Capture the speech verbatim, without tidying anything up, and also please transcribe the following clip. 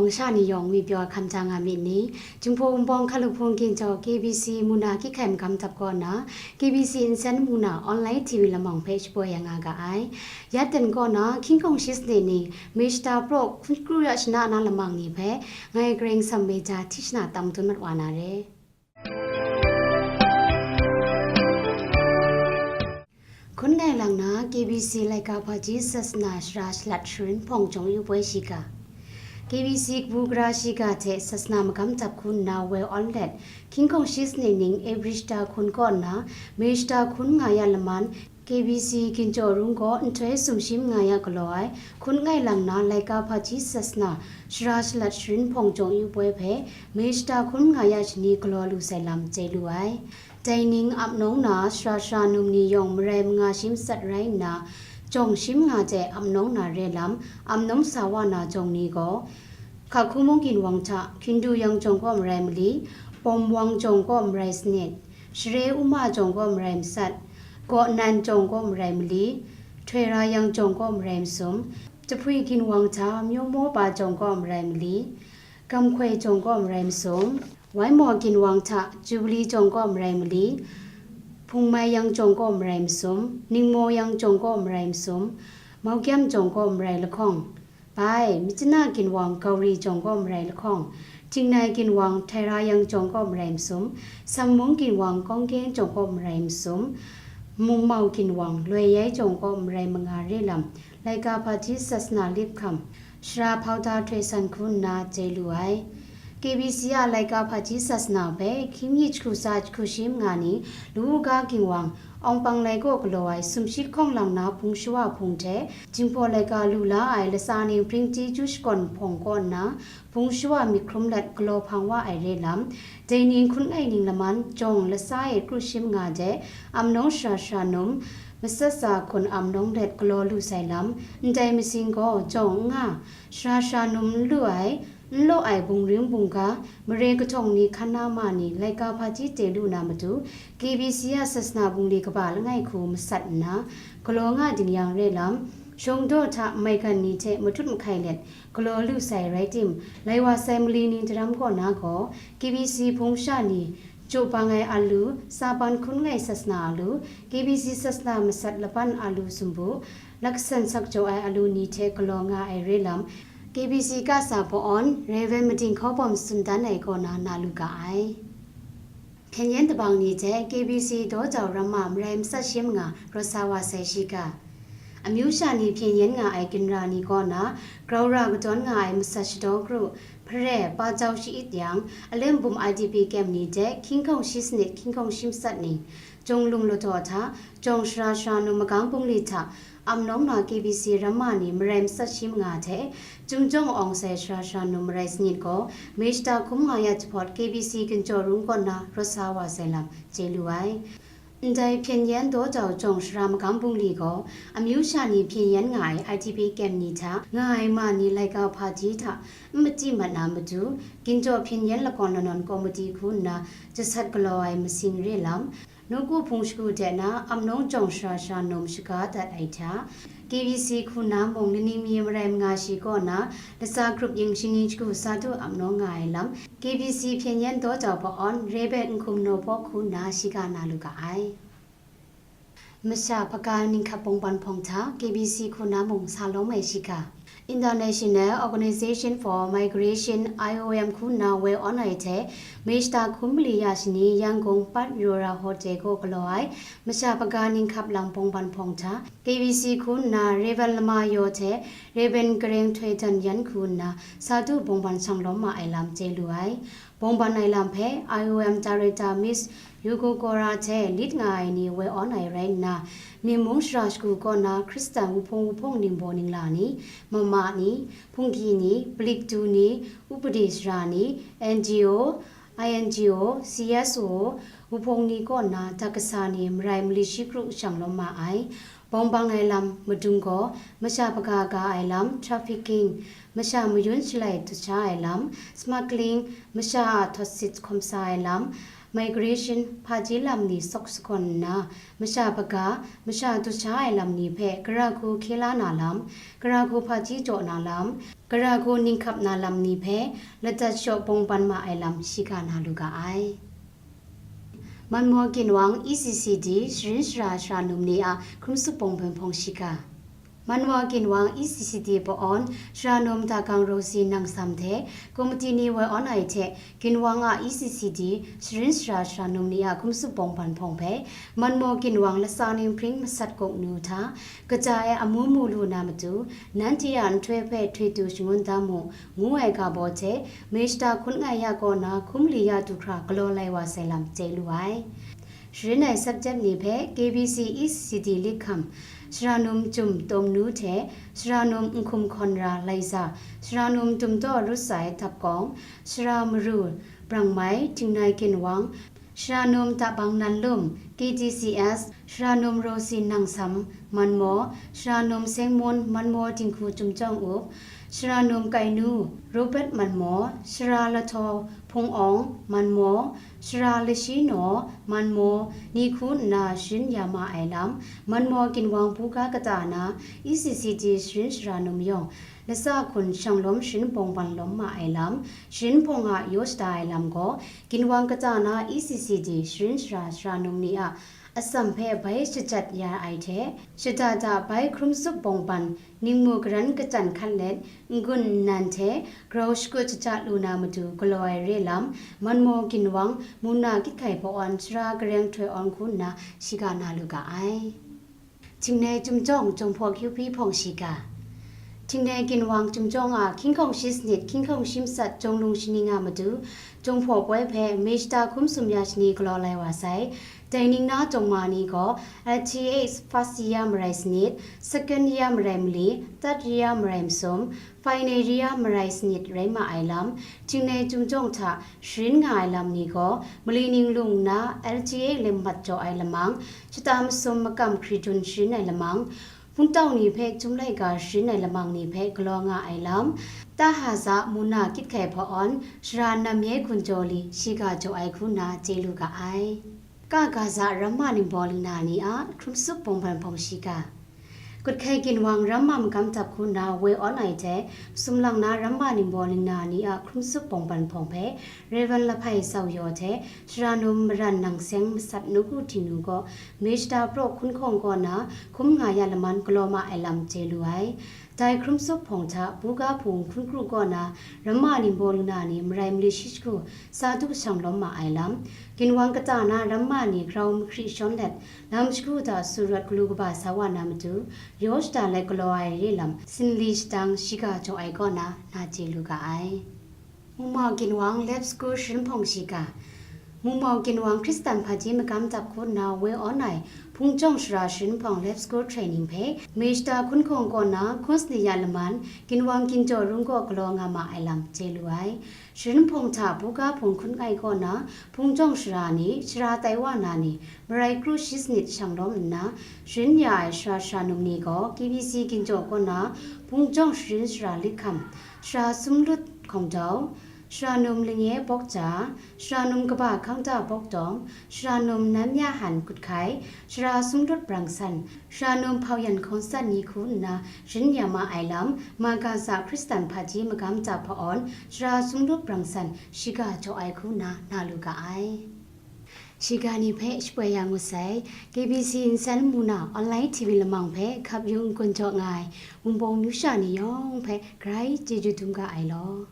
Masha ni yawng ngwi pyaw hkam ja nga myit ni? Jinghpaw Wunpawng Hkalup Hpung Ginjaw K B C muna Kyi Hkai Magam Dap kaw na, K B C nsen muna online T V lamawng hpe shapoi ya nga ga ai. Ya ten kaw na, hkying hkawng shi sanit ni, Mishta Pro hkun kru ya shana na lamang ni hpe, ngai Karing Sam Meja hti shana tam dun mat wa na re. Hkun ngai lang na K B C laika hpaji sasana shara shalat sharin hpawng jawng yu poi shiga. K B C kabu gara shiga hte sasana magam dap hku nna woi awn let, hkying hkawng shi sanit ning April shata hkun kaw nna May shata hkun nga ya laman, K B C Ginjaw Rung gaw nhtoi sumshi manga ya galaw ai, hkun ngai lang na laika hpaji sasana shara shalat sharin hpawng jawng yu poi hpe, May shata hkun manga ya shani galaw lu sai lam chye lu ai. Dai ning ap nawng na sara sara num ni yawng marai manga shi matsat rai nna, jawng shi manga hte ap nawng na re lam, ap nawng sa wa na jawng ni gaw, Hkahku Mung Ginwang hta, Hkindu Yang jawng kaw marai mali, Pawm Wang jawng kaw marai sanit, Share Uma jawng kaw marai matsat, Gawnan jawng kaw marai mali, Htoi Ra Yang jawng kaw marai masum, Jahpwi Ginwang hta, Myaw Maw Pa jawng kaw marai mali, Gamhkoi jawng kaw marai masum, Waimaw Ginwang hta, Jubili jawng kaw marai mali, Hpungmai Yang jawng kaw marai masum, Ningmaw Yang jawng kaw marai masum, Maukyam jawng kaw marai lahkawng, Bai, Myitkyina Ginwang Gauri jawng kaw marai lahkawng, Htingnai Ginwang Htoi Ra Yang jawng kaw marai masum, Sammung Ginwang Kawng Kyen jawng kaw marai masum, Mungmau Ginwang Loi Yai jawng kaw marai manga re lam, laika hpaji sasana lip hkam, shara hpau da htoi san hku nna chye lu ai. K B C a laika hpaji sasana hpe hkying mi jahku tsa jahku shi manga ni, Lu Uga Ginwang, Awng Pang Lai kaw galaw ai sumshi lahkawng lang na hpung shawa hpung hte, Jinghpaw laika lu la ai latsa ning Pringti Ju Shakawn hpawng kaw nna, hpung shawa myit hkrum let galaw hpang wa ai re lam, dai ni hkun ngai ning laman jawng latsa e kru shi manga de, ap nawng shara shara num, matsat tsa hkun ap nawng let galaw lu sai lam, ndai masin gaw jawng n nga, shara shara num n lu ai, n law ai bungrim bungga, mare kahtawng ni hkan na ma ni laika hpaji chye lu na matu, K B C a sasana bungli kaba langai hku matsat nna, galaw nga ding yang re lam, shawng daw hta maigan ni hte matut mahkai let galaw lu sai rai tim, lai wa sai mali ni daram kaw na gaw, K B C hpung sha ni, jaw bang ai alu, tsa ban hkun ngai sasana alu, K B C sasana matsat laban alu sumbu, laksan sak jaw ai alu ni hte galaw nga ai re lam, K B C kasa pa-awn, Rev. Mading Hkawbawm tsun dan ai kaw na na lu ga ai. Hpyen yen dabang ni hte K B C daw jau ramma marai matsat shi manga rawt sa wa sai shiga. Amyu sha ni hpyen yen nga ai ginra ni kaw na, grau ra kadawn nga ai matsat shadaw kru, hpare, pa jau shi-it yang, alem bum I D P kem ni de hkying hkawng shi sanit hkying hkawng shi matsat ni, jawng lung ladaw hta, jawng shara shara num magang bungli hta, ap nawng na K B C ramma ni marai matsat shi manga hte, Chyum jawng awng sai shara shara num marai sanit gaw, May shata hkun nga ya jahpawt K B C Ginjaw Rung kaw na rawt sa wa sai lam chye lu ai. Ndai hpyen yen daw jau jawng shara magang bungli gaw, amyu sha ni hpyen yen nga ai I D P kem ni hta, nga ai ma ni laika hpaji hta, n machyi mat na matu, Ginjaw hpyen yen lakawn lanawn komiti hku nna, jasat galaw ai masing re lam, nawku hpung shagu de na, ap nawng jawng shara shara num shaga dat ai hta, K B C hku na mung laning mi marai manga shi kaw na, latsa grup yin shingni shagu sa du ap nawng nga ai lam, K B C hpyen yen daw jau pa-awn, Rev. Nhkum Naw Paw hku nna shiga na lu ga ai. Masha hpaga ninghkap bungban hpawng hta K B C hku na mung sa lawm ai shiga. International Organization for Migration, I O M, hku nna woi awn ai hte, May shata hkun mali ya shani Yangon Park Rora Hotel kaw galaw ai masha hpaga ninghkap lang bungban hpawng hta, K B C hku nna Rev. Lama Yaw hte Rev. Gareng Htoi Htan yan hku nna sa du bungban shang lawm ma ai lam chye lu ai. Bungban ai lam hpe I O M Director Miss Yuko Kora hte lit nga ai ni woi awn ai rai nna, Myen mung shara shagu kaw na Hkristan wuhpung wuhpung ningbaw ningla ni, mama ni, hpunggi ni, paliktu ni, upadi sara ni, N G O, I N G O, C S O, wuhpung ni kaw na dak kasa ni marai mali shi kru shang lawm ma ai. Bawng bang ai lam madung gaw, masha hpaga ga ai lam, trafficking, masha mayun shalai dut sha ai lam, smuggling, masha a htawt sit hkawm sa ai lam, migration, hpaji lam ni sawk sagawn nna, masha hpaga, masha dusha ai lam ni hpe gara hku hkye la na lam, gara hku hpaji jaw na lam, gara hku ninghkap na lam ni hpe ladat shaw bawng ban ma ai lam shiga na lu ga ai. Manmaw Ginwang E C C D sharin sara sara num ni a hkrum sup bawng ban hpawng shiga. Manmaw Ginwang E C C D pa-awn, Sara Num Dagang Rosie Nangsam hte komiti ni woi awn ai hte, Ginwang a E C C D sharin sara sara num ni a hkrum sup bawng ban hpawng hpe, Manmaw Ginwang Latsa Ninghpring Masat Kuk Nu hta, kaja ai amu mu lu na matu, nanhte a nhtoi hpe htoi tu shangun da mu, ngu ai ga baw hte, Mishta Hkun Ngai Ya kaw na hkum li ya du hkra galaw lai wa sai lam chye lu ai. Sharin ai subject ni hpe K B C E C C D lit hkam, Sara Num Jum Tawm Nu hte Sara Num Nhkum Hkawn Ra Laiza, Sara Num Dum Taw Rut Sai Dap Kawng, Sara Maru Brang Mai Tingrai Ginwang, Sara Num Dabang Nan Lum, K T C S, Sara Num Rosie Nangsam, Manmaw, Sara Num Seng Mun, Manmaw Dinghku Chyum Jawng Up, Sara Num Kai Nu, Robert Manmaw, Sara Lahtaw Hpung Awng, Manmaw, Sara Lashi Naw, Manmaw, ni hku nna sharin ya ma ai lam, Manmaw Ginwang buga kata na E C C D sharin sara num yawng, latsa hkun shang lawm sharin bawng ban lawm ma ai lam, sharin hpawng a yaw shada ai lam gaw, Ginwang kata na E C C D sharin sara sara num ni a atsam hpe bai shajat ya ai hte, shada da bai hkrum sup bawng ban, ningmu karan kachyan hkat let, n-gun nnan hte grau shakut shaja lu na matu galaw ai re lam, Manmaw Ginwang, Muna Kit Hkai Hpaw Awn, Sara Gareng Htoi Awn hku nna shiga na lu ga ai. Htingnai Chyum Jawng Jawng Hpaw Kyu Hpyi Hpawng Shiga. Htingnai Ginwang Chyum Jawng a hkying hkawng shi sanit, hkying hkawng shi matsat jawng lung shaning a matu, Jawng Hpaw poi hpe Mishta hkum sum ya shani galaw lai wa sai. Dai ning na jawng ma ni gaw, L T H first year marai sanit, second year marai mali, third year marai masum, final year marai sanit rai ma ai lam, Htingnai Chyum Jawng hta sharin nga ai lam ni gaw, mali ning lung nna L T A lam mat jaw ai lamang, shata masum makam hkri dun sharin ai lamang, hpungtau ni hpe Chyum Laika sharin ai lamang ni hpe galaw nga ai lam, Tahaza Muna Kit Hkai Hpaw Awn, Sara Namye Gun Jaw Li shiga jaw ai hku nna chye lu ga ai. Ka Gaza Ramma Ningbaw Lingna ni a hkrum sup bawng ban hpawng shiga. Kut Hkai Ginwang Ramma Magam Dap hku nna woi awn ai hte, sumlang na Ramma Ningbaw Lingna ni a hkrum sup bawng ban hpawng hpe, Rev. Lahpai Sau Yaw hte, Sara Num Maran Nang Seng Masat Nawku Htingnu gaw, Mishta Praw Hkun Hkawng kaw na hkum nga ya laman galaw ma ai lam chye lu ai. Dai hkrum sup hpawng hta, buga hpung hkun kru kaw na, Ramma Ningbaw Lingna ni marai mali shi jahku sa du shang lawm ma ai lam, Ginwang kata na Ramma ni grau mahkri shawn let, lam shagu hta su rawt galu kaba sa wa na matu, yaw shada let galaw ai re lam, sinli shadang shiga jaw ai kaw na, na chye lu ga ai. Mungmau Ginwang Lab School sharin hpawng shiga. Mungmau Ginwang Hkristan Hpaji Magam Dap hku nna woi awn ai, Hpung Jawng Sara sharin hpawng Lab School training hpe, Mishta Hkun Hkawng kaw na hkun sanit ya laman, Ginwang Ginjaw Rung kaw galaw nga ma ai lam chye lu ai. Sharin hpawng hta buga hpung hkun ngai kaw na, Hpung Jawng Sara ni, sara tai wa na ni, marai kru shi sanit shang lawm nna, sharin ya ai sara sara num ni gaw, K B C Ginjaw kaw na, Hpung Jawng sharin sara lit hkam, Sara Sumlut Hkawng Dau, Sara Num Lingye Bawk Ja, Sara Num Kaba Hkang Da Bawk Dawng, Sara Num Nam Ya Han Kut Hkai, Sara Sumlut Brang San, Sara Num Hpau Yan Hkawng San ni hku nna sharin ya ma ai lam, Makaza Hkristan Hpaji Magam Dap hpa awn, Sara Sumlut Brang San shiga jaw ai hku nna na lu ga ai. Shiga ni hpe shapoi ya ngut sai, K B C nsen mu na online T V lamang hpe hkap yu n-gun jaw nga ai Wunpawng myu sha ni yawng hpe grai chyeju dum ga ai law.